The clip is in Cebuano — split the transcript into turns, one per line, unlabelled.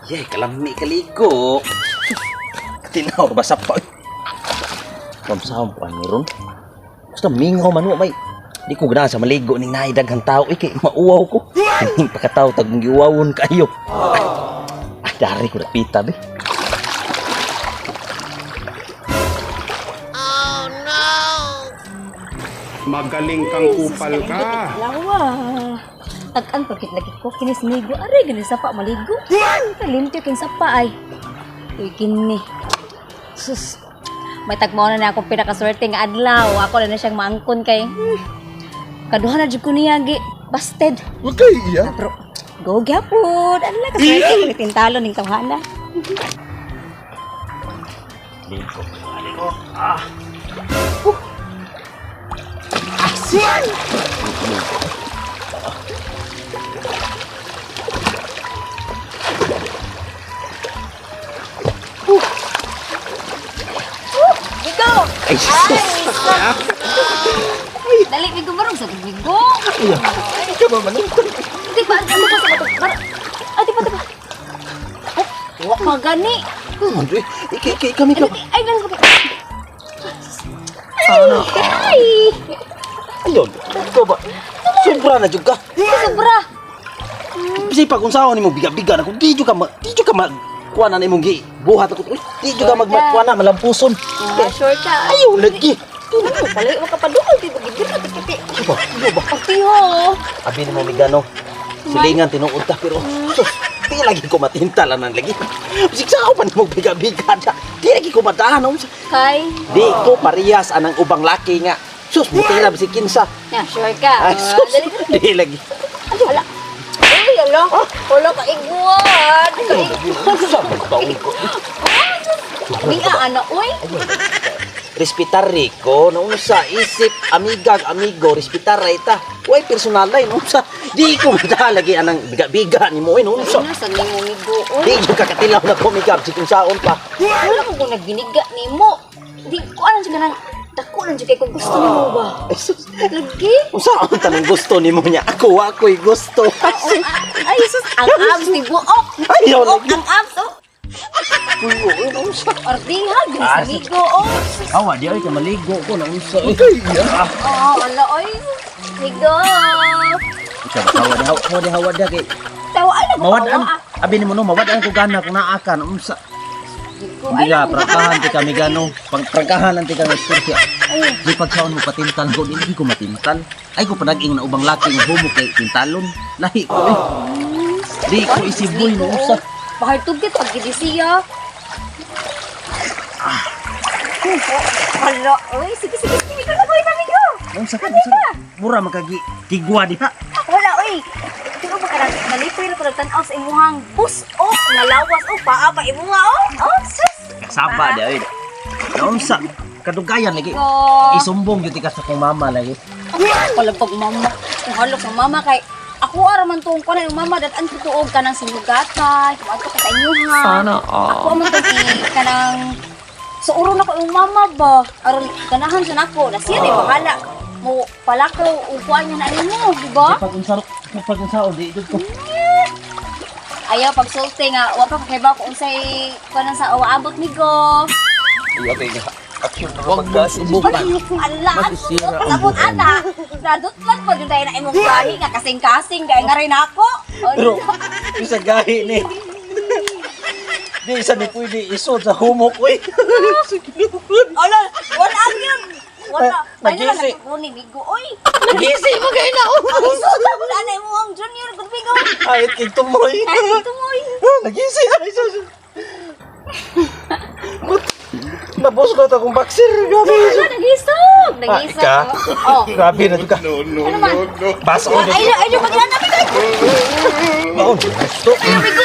Yay, kalami kaligo. Tinaw ba sa pa? Mamsahon po ani ron. Basta mingaw man mo may. Di ko ganahan sa maligo ning naay daghang tao eh, kay mauwaw ko. Kaning pagkatao tag giuwawon kayo. Ay, ay dari ko napita be.
Magaling kang kupal ka.
Lawa. Tag-an pagkit lagi ko kinis migo aray gani sapa maligo. Kalimpyo kin sapa ay. Uy kini. Sus. May tagmao na na akong pinakaswerte nga adlaw. Ako na na siyang maangkon kay. Kaduha na jud ko niya gi busted.
Okay, iya.
Pero go gyapon. Ano na kaswerte ko tintalo ning tawhana.
Ligo. Ligo. Ah.
Migo.
Ay, sus.
Dali migo barong sa migo.
Ikaw ba man?
Di ba ano pa sa matag bar. Ay di ba di ba. Oh, wa magani.
Andre, iki iki kami ka.
Ay, ganun ko. Ay!
Ayun. Ikaw ba? Sobra na jud ka.
Sobra!
Bisay pa kung saan nimo biga-biga na kung di jud ka ma, di jud ka mag kuha na nimong gi buhat ako. Uy, di jud ka mag kuha na malampuson.
Ah, sure ka.
Ayaw lagi.
Ano, palay, wag ka pa doon. Di ba, gigit na, tikiti.
Ano ba? Ano ba?
Patiho.
Abi nimo migano. Silingan tinuod ta pero sus, di lagi ko matintal ang lagi. Bisig sao pa nimo biga-biga da. Di lagi ko matahan unsa.
Kay.
Di ko parehas anang ubang laki nga. Sus, buti na bisig kinsa.
Na, sure ka.
Ay, sus,
Dali, dali.
di lagi.
Ala. Ay, ala. Wala ka iguan. Ka
Sa pagbaon ko.
Iguan. Ana, uy.
Respetar ko naunsa isip amigag amigo respetar ra ita. Way personal ay naunsa. Di ko madala lagi anang biga-biga nimo ay naunsa.
Ano sa nimo migo, uy.
Di jud ka katilaw na kumigab si kung saon pa.
Wala ko kung nagbiniga nimo. Di ko alam siya kanang dako lang siya kay kung gusto nimo ba.
Ay, sus.
Lagi.
Unsaon tanang gusto nimo niya? Ako wa ko'y gusto.
Oh, ay, sus, ang abs ni buok.
Ayaw,
Buok
lagi.
ang abs, oh.
Uy, uy, naunsa.
Ordiha,
Ah,
ginsigo, oh.
Awa di ay ka maligo ko naunsa.
Okay, iya.
Oh, ala, oy. Migo.
Ikaw hawa di hawa di hawa di kay
Tawa, ay,
mawad-an.
nagpatawa, ah.
Abi nimo no mawad-an ko gana kung naa ka naunsa.
Migo,
Hindi
ay,
ka, prangkahan ti kami gano. Pang prangkahan lang ti kami istorya.
Ay,
Di pagsaon mo patintal ko, hindi ko matintal. Ay ko panag-ing na ubang laki nga humo kay tintalon. Lahi ko eh. Di ko isiboy no usa.
Bahal tugit pag gidi siya. Ala, oy, sige, sige, sige, migo na, oy, migo.
Unsa ka unsa ka? Mura makagi tigwa diha.
Wala, oy. Tiyo ba ka nalipoy na ko nagtan-aw sa imuhang puso, nga lawas, oh, paa pa imuha, oh. Oh, sus.
Saba di ay. Naunsa? Kadugayan lagi.
Migo.
Isumbong gyud ka sa kong mama lagi.
Wala pag mama. Kung halok sa mama kay ako ara man tuong ko na yung mama dad-an ko tuog kanang sinugatay. Kung ato ka sa inyuha.
Sana all.
Ako man tong i kanang suuro na ko yung mama ba. Aron ganahan sa nako na siya di bahala. Mo palakaw ug kuan niya na nimo, di ba?
Pag unsa pag unsa di jud ko.
Ayaw pagsulti nga wa pa kahibaw kung unsay kuan sa awaabot migo.
Iya kay nga. Action
Huwag mong subukan.
Ala,
Masisira ang
ang
buhay mo.
ana. Nadutlan pa jud na imong gahi nga kasing-kasing dahil nga rin ako.
Pero isa gahi ni. Di isa ni pwede isod sa humok oy.
Ala, wala ang yun. Wala. Ay, na
Nagisi.
lang ni Migo. Oy,
Nagisi mo kay na.
ang isuot wala na imo ang junior good Migo.
Ay, tumoy.
Ay, tumoy.
Nagisi ay sus. Nabos ko akong boxer. Grabe.
Wala, nagisog.
Ah,
Nagisog.
ika.
Oh.
Grabe na juga.
No, no,
Ano man?
no, no.
Baso
Ay, ay, ay, ay, ay,
Oh, gusto.
Migo.